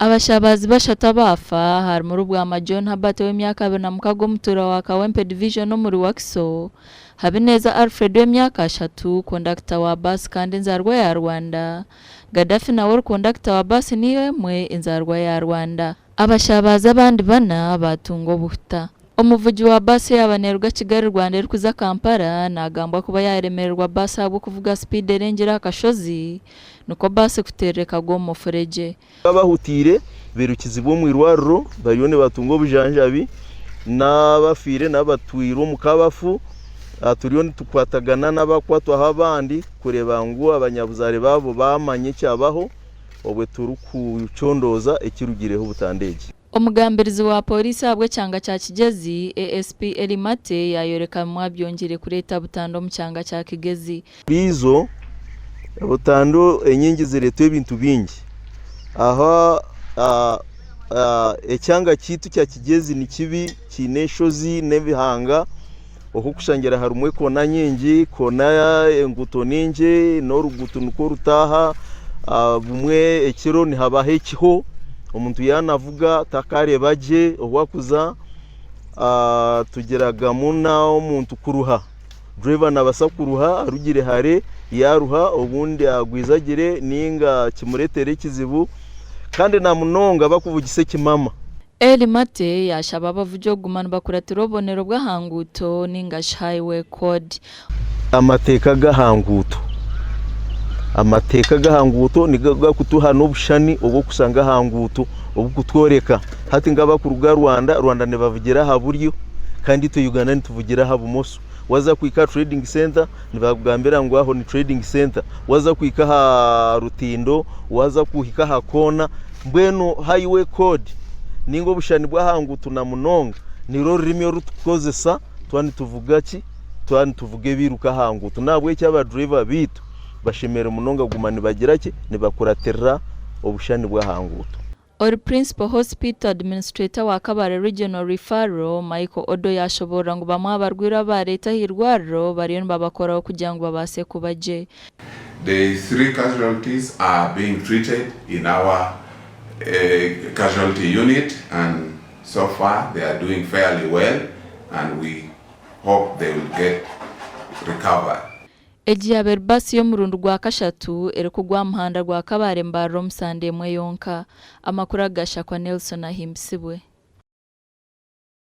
Abashabazi bashatu abaafa harimu Rubwama John Herbert ow'emyaka 26 omutuura wa Kawempe Division omuri Wakiso, Habineza Alfred ow'emyaka 30, kondakita wa baasi kandi enzaarwa ya Rwanda, Gaddafi nawe ori kondakita wa baasi niyo emwe enzaarwa ya Rwanda. Abashabazi abandi bana baatunga obuhuta. Omuvugi wa baasi eyaaba neeruga Kigali Rwanda erikuza Kampala naagambwa kuba yaaremererwa baasi ahabw'okuvuga sipiidi erengire aha kashozi nikwo baasi kuteerera ekagwa omu mufuregye. Abahutiire bairukizibwa omu irwariro bariyo nibatunga obujanjabi n'abafiire nabo batwirwe omu kabafu. Turiyo nitukwatagana n'abakukwatwaho abandi kureeba ngu abanyabuzaare baabo baamanya ekyabaho obwo turikucondooza ekirugireho butandu egi. Omugambirizi wa Pooriisi ahabw'ekyanga kya Kigyezi, ASP Elly Mate yaayoreka bimwe aha byongyeire kureeta butandu omu kyanga kya Kigezi. Buriizo butandu enyingi zireetwa ebintu bingi. Aha ekyanga kyaitu kya Kigyezi ni kibi kiine enshozi n'ebihanga ohukushangira harimu ekoona nyingi, koona enguuto nyingi n'oruguuto nikwo rutaaha, bumwe ekiro nihabaho ekiho omuntu yaaba naavuga takareeba gye obu arikuza, tugiragamu n'omuntu kuruha, dureeva naabaasa kuruha arugire hare yaaruha obundi agwizagire ninga kimureetere ekizibu kandi na munonga bakuvugisa ekimama. Elly Mate yaashaba abavugi okuguma nibakuratira obubonero bw'aha nguuto ninga shi Highway Code. Amateeka g'aha nguuto. Amateeka g'aha nguuto nigo garikutuha n'obushushani obw'okushanga aha nguuto oburikutworeka. Hati nk'abarikuruga Rwanda, Rwanda nibavugira aha buryo kandi itwe Uganda nituvugira aha bumoso. Waaza kuhika aha Trading Centre nibakugambira ngu aho ni Trading Centre. Waaza kuhika aha rutindo, waaza kuhika aha koona, mbwenu Highway Code ninga obushushani bw'aha nguuto na munonga nirwo rurimi oru turikukozesa twaba nituvuga ki? Twaba nituvuga ebiiruka aha nguuto. N'ahabw'ekyo abadriver baitu bashemereire munonga kuguma nibagira ki? Nibakuratirira obushushani bw'aha nguuto. Ori Principal Hospital Administrator wa Kabale Regional Referral, Michael Odo yashoboorora ngu bamwe aha barwaire abu bareeta ah'eirwariro bariyo nibabakoraho kugira ngu babaase kuba gye. The 3 casualties are being treated in our casualty unit and so far they are doing fairly well and we hope they will get recovered. Egi yaaba eri baasi y'omurundi gwa kashatu erikugwa aha muhanda gwa Kabale Mbarara omu sande emwe yonka. Amakuru aga gashakwa Nelson Ahimbisibwe.